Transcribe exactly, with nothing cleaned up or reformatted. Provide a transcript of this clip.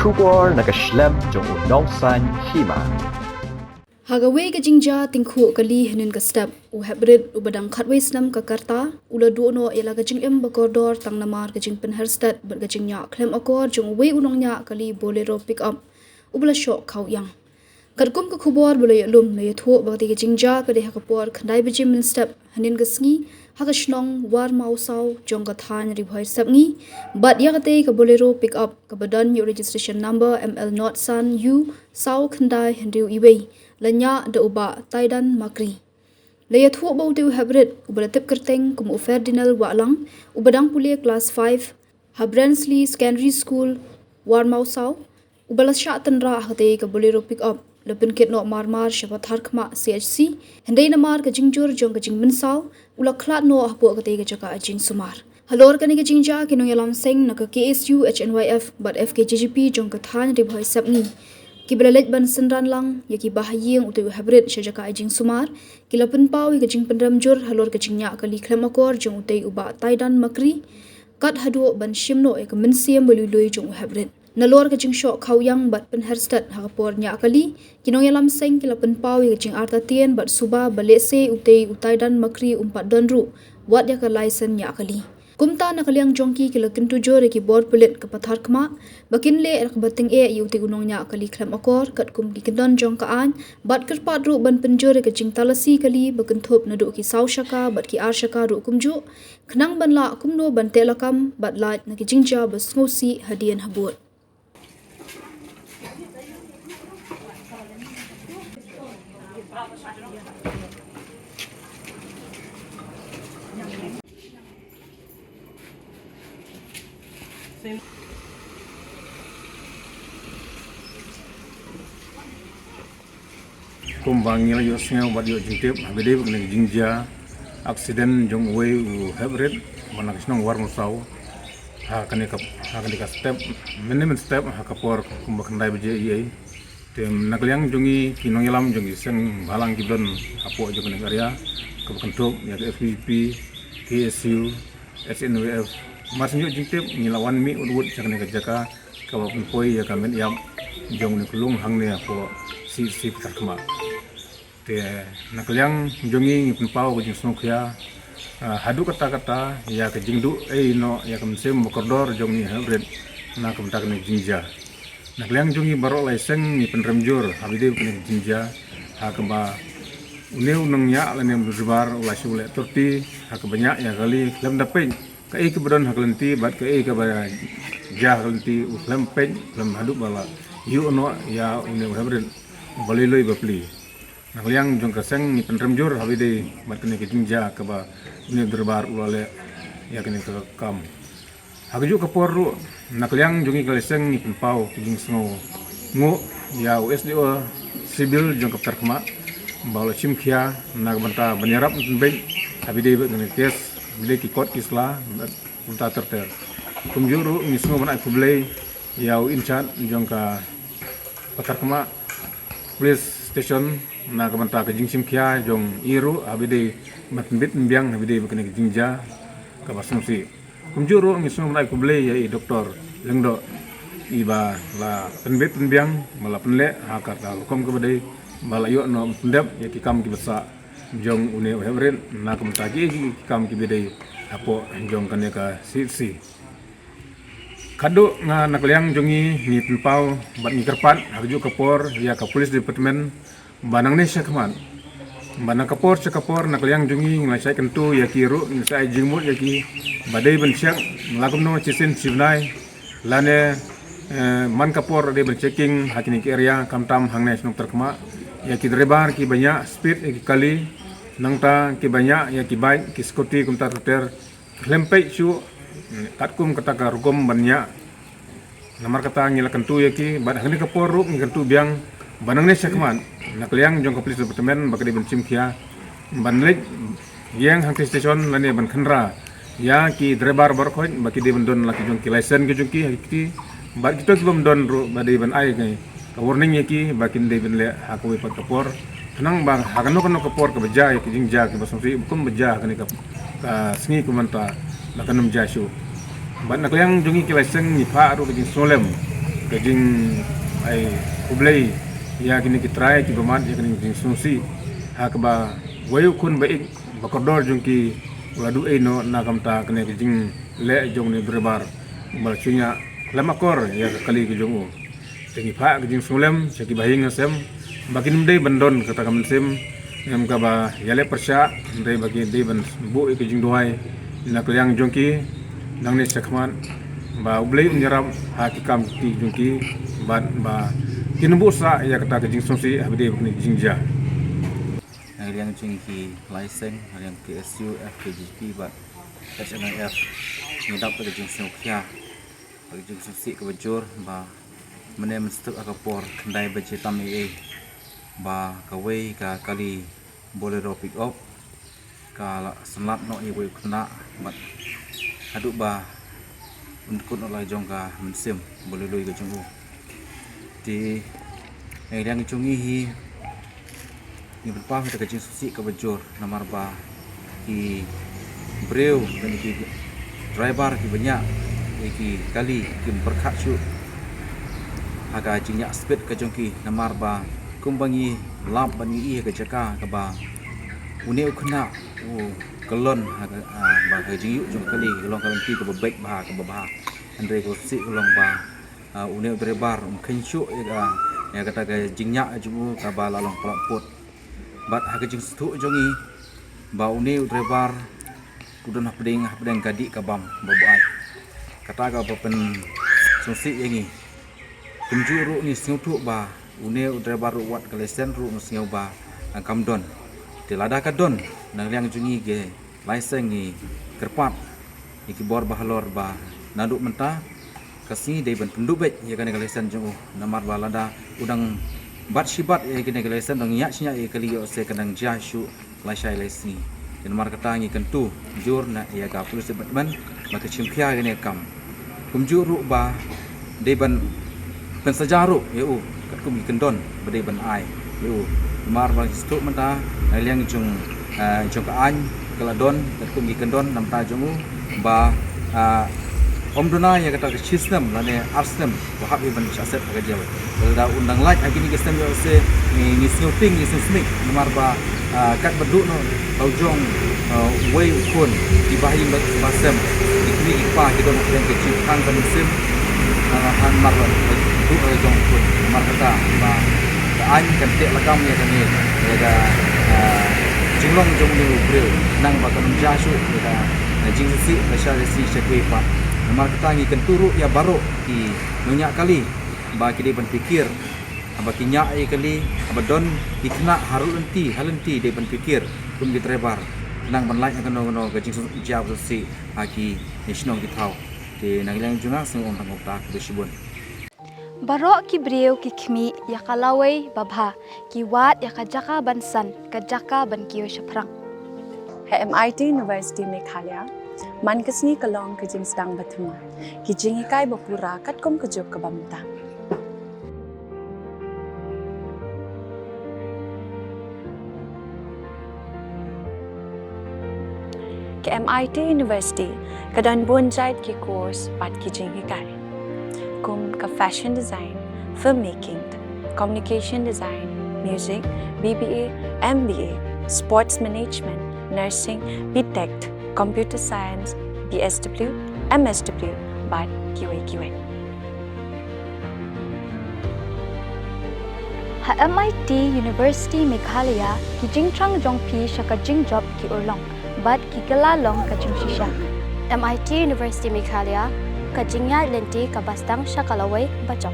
Khubor na ka shlem jong u Nongsaiñ Hima. Ha kawei ka jingjia tyngkhuh kali hynnin ka step, u Heprit uba dang khatwei snem ka rta u la duh noh ïa la ka jingim ba kordor tang namar ka jingpynher stet bad ka jingñiah khlem akor jong uwei u nongñiah kali Bolero pickup uba la shoh khaw ïang. Katkum ka khubor ba la ïalum, la ïathuh ba katei ka jingjia ka dei ha ka por khyndai baje mynstep hynnin ka sngi ha ka shnong Warmawsaw jong ka thaiñ Ri Bhoi Sepngi, bad ïa katei ka Bolero pickup kaba don ïa u registration number M L not san U saw khyndai hynriew iwei la ñiah da u Bah Taidan Makri. La ïathuh ba utei u Heprit uba la tip kyrteng kum u Ferdinand Wahlang, uba dang pule klas five ha Brensley Secondary School, Warmawsaw, uba la shah tynrah ha katei ka Bolero pickup, la pynkit noh marmar sha Patharkhmah C H C, hynrei namar ka jingjur jong ka jingmynsaw, u la khlad noh hapoh katei ka jaka jingsumar. Halor kane ka jingjia, ki nongïalam seng na ka K S U, H N Y F bad F K J G P jong ka thaiñ Ri Bhoi Sepngi, kiba la leit ban synran lang ïa ki bahaïing utei u Heprit sha jaka jingsumar, ki la pynpaw ïa ka jingpynrem jur halor ka jingñiah kali khlem akor jong utei u Bah Taidan Makri, kat haduh ban shim noh ïa ka mynsiem ba lui lui jong u Heprit. Nalor ka jingshoh khaw ïang bad pynher stet ha ka por ñiah kali, ki nongïalam seng ki la pynpaw ïa ka jingartatien bad suba ba lehse utei u Taidan Makri um pat don ruh wat ïa ka laisen ñiah kali. Kumta na ka liang jong ki, ki la kyntu jur ïa ki bor pulit ka Patharkhmah ba kin leh ïa kaba tyngeh ïa utei u nongñiah kali khlem akor katkum ki kyndon jong ka aiñ, bad kyrpad ruh ban pynjur ïa ka jingtalasi kali ba kynthup naduh ki saw shaka bad ki ar shaka ruh kumjuh, khnang ban lah kumno ban teh lakam bad lait na ki jingjia ba sngewsih hadien habud. Kumba ngi la ïohsngew bad ïoh jingtip, ha kaba ïadei bad kane ka jingjia aksiden jong uwei u Heprit ba na ka shnong Warmawsaw, ha kane ka, ha kane ka step, mynne mynstep ha ka por kumba khyndai baje eiei. Te na ka liang jong ngi ki nongïalam jong ki seng bhalang kiba don hapoh jong kane ka area, kaba kynthup ïa ka F K J P, K S U, H N Y F, mar shu ïoh jingtip ngi la wan mih wut wut sha kane ka jaka kaba pynpoi ïa ka met ïap jong une u khyllung hangne hapoh C H C Patharkhmah. Te na ka liang jong ngi ngi pynpaw ka jingsngewkhia, ah, haduh katta katta ïa ka jingduh ei noh ïa ka mynsiem ba kordor jong une u Heprit na ka bynta kane ka jingjia. Na ka liang jong ngi baroh lai seng ngi pynrem jur ha kaba ïadei bad kane ka jingjia, ha kaba une u nongñiah lane u driver u la shu leh turti ha kaba ñiah ïa ka kali khlem da peit kaei kaba don ha ka lynti bad kaei kaba jia ha ka lynti, u khlem peit khlem haduh ba la ïoh noh ïa une u Heprit ba lui lui ba pli. Na ka liang jong ka seng ngi pynrem jur ha kaba ïadei bad kane ka jingjia kaba une u driver u la leh ïa kane ka kam. Ha kajuh ka por ruh na ka liang jong ngi ka lai seng ngi pynpaw ka jingsngewnguh ïa u S D O Civil jong ka Patharkhmah ba u la shim khia na ka bynta ban ïarap pynbeit ha kaba ïadei bad kane ka case, ha kaba ïadei ki kot ki sla bad kumta ter ter. Kumjuh ruh ngi sngew ban ai khublei ïa u in-charge jong ka Patharkhmah Police Station na ka bynta ka jingshim khia jong i ruh ha kaba ïadei ban pynbeit pynbiang ha kaba ïadei bad kane ka jingjia kaba sngewsih. Kumjuh ruh ngi sngew ban ai khublei ïa i Doktor Lyngdoh iba la pynbeit pynbiang, ba la pynleh ha kata ka rukom kaba dei, ba la ïoh noh ban pyndep ïa ki kam kiba sah jong une u Heprit na ka bynta ki, ki kam kiba dei hapoh jong kane ka C H C. Khadduh nga na ka liang jong ngi ngi pynpaw bad ngi kyrpad ha kajuh ka por ïa ka Police Department ba nangne shakhmat, ba na ka por sha ka por na ka liang jong ngi ngi la shait kyntu ïa ki ruh, ngi la shait ai jingmut ïa ki ba dei ban check la kumno shisien shibnai lane, eh, man ka por dei ban checking ha kine ki area, khamtam hangne shnong Patharkhmah, ïa ki driver kiba ñiah speed ïa ki kali, nangta kiba ñiah ïa ki bike, ki scooty kumta ter ter, khlem peit shuh katkum kata ka rukom ban ñiah. Namar kata ngi la kyntu ïa ki bad hangne ka por ruh ngi kyntu biang ba nangne shakhmat na ka liang jong ka Police Department ba ka dei ban shim khia, ban leit ïeng hangtei station lane ban khynra ïa ki driver baroh khoit ba ki dei ban don la ki jong ki license ki jong ki ha ki kti, bad kito ki bym don ruh ba dei ban ai ka warning ïa ki ba kin dei ban leh ha kawei pat ka por. Khnang ba ha kano kano ka por kaba jia ïa ki jingjia kiba sngewsih, kum ba jia ha kane ka, ka sngi kumta, ba kan ym jia shuh. Bad na ka liang jong ngi ki lai seng ngi phah ruh ka jingsngewlem, ka Jing ai khublei ïa kine ki trai kiba mad ïa kane ka jingsngewsih ha kaba wei u khun ba ïeit ba kordor jong ki u la duh ei noh na ka bynta kane ka jingleh jong une u driver ba la shim ïa khlem akor ïa ka kali ka jong u. Te ngi phah ka jingsngewlem sha ki bahaïing hasem ba kin ym dei ban don kata ka mynsiem, em, kaba ïaleh pyrshah, hynrei ba ki dei ban buh ïa ka jingduwai na ka liang jong ki nangne shakhmat, ba U Blei un ïarap ha ki kam ki jong ki, bad ba kin ym buh sah ïa kata ka jingsngewsih haba dei ba kine ki jingjia. Na ka liang jong ki lai seng, na ka liang K S U, F K J P bad H N I F, ngi dap da ka jingsngewkhia, ka jingsngewsih kaba jur ba mynne mynstep ha ka por khyndai baje tam eiei ba kawei ka kali Bolero pickup ka la synlait noh ïa uwei u khynnah bad haduh ba un kut noh la jong ka mynsiem ba lui lui ka jong u. Te na ka liang jong ngi hi ngi pynpaw ïa ka jingsngewsih kaba jur namar ba ki briew lane ki driver kiba ñiah ïa ki kali kim pyrkhat shuh ha ka jingñiah speed ka jong ki, namar ba kumba ngi lap bad ngi ïohi ha ka jaka kaba une u khynnah u kyllon ha ka, ah, ba ka jingïuh jong ka kali ka long ka lynti kaba beit bha, kaba bha. Hynrei ka sngewsih ka long ba, ah, une u driver um kheiñ shuh ïa ka, ïa kata ka jingñiah jong u kaba la long palat put. Bad ha ka jingsngewthuh jong ngi ba une u driver u don hapdeng, hapdeng ka dih ka bam ba buaid. Kata kaba pynsngewsih ïa ngi. Kumjuh ruh ngi sngewthuh ba une u driver ruh wat ka lesen ruh ngi sngew ba, ah, kam don. Te lada ka don, na ka liang jong ngi ki lai seng ngi kyrpad ïa ki bor ba halor ba naduh mynta ka sngi dei ban pynduh beit ïa kane ka lesen jong u, namar ba lada u dang bat shi bat ïa kane ka lesen, dang ñiah shi ñiah ïa ka kali, ïoh se kan dang jia shuh lashai lai sngi. Te namar kata ngi kyntu jur na ïa ka police department ba kin shim khia ïa kane ka kam. Kumjuh ruh ba dei ban pynsaja ruh ïa u katkum ki kyndon ba dei ban ai ïa u. Namar ba ngi sngewthuh mynta na liang jong, ah, jong ka aiñ ka la don katkum ki kyndon na bynta jong u ba, ah, ym duna ïa kata ka shi snem lane ar snem ba hap ïa ban shah set ha ka jel. Lada un dang lait ha kine ki snem, ïoh se ngi, ngi sngewtieng, ngi sngewsmit namar ba, ah, katba duh noh la u jong, ah, uwei u khun, ki bahaïing ba, ba sem, ki kmie ki kpa ki don hapdeng ka jingkhang ka mynsiem, ah, namar ba duh la u jong u khun. Namar kata ba ka aiñ kan teh lakam ïa kane, ïa ka, ah, jinglong jong une u briew, khnang ba kan ym jia shuh ïa ka, ah, jingsngewsih lashai lai sngi sha kiwei pat. Namar kata ngi kyntu ruh ïa baroh ki nongñiah kali ba ki dei ban pyrkhat haba ki ñiah ïa kali, haba don ki khynnah ha rud lynti ha lynti, dei ban pyrkhat kum ki driver khnang ban lait ïa kano kano ka jingsngewsih, jingsngewsih ha ki shnong ki thaw. Te na ka liang jong nga sngewbha ban ong tang kumta, khublei shibun. Baroh ki briew ki khmih ïa ka lawei ba bha, ki wad ïa ka jaka ban san, ka jaka ban kiew shaphrang. Ha M I T University Meghalaya, man ka sngi ka long ka jingsdang ba thymmai, ki jinghikai ba pura katkum ka juk kaba mynta. Ka M I T University ka don bun jait ki course bad ki jinghikai, kum ka fashion design, filmmaking, communication design, music, B B A, M B A, sports management, nursing, B Tech, computer science, B S W, M S W bad kiwei kiwei. Ha M I T University Meghalaya, ki jingthrang jong phi sha ka jingjop ki urlong bad ki kylla long ka jingshisha. M I T University Meghalaya, ka jingïaid lynti kaba sdang sha ka lawei ba jop.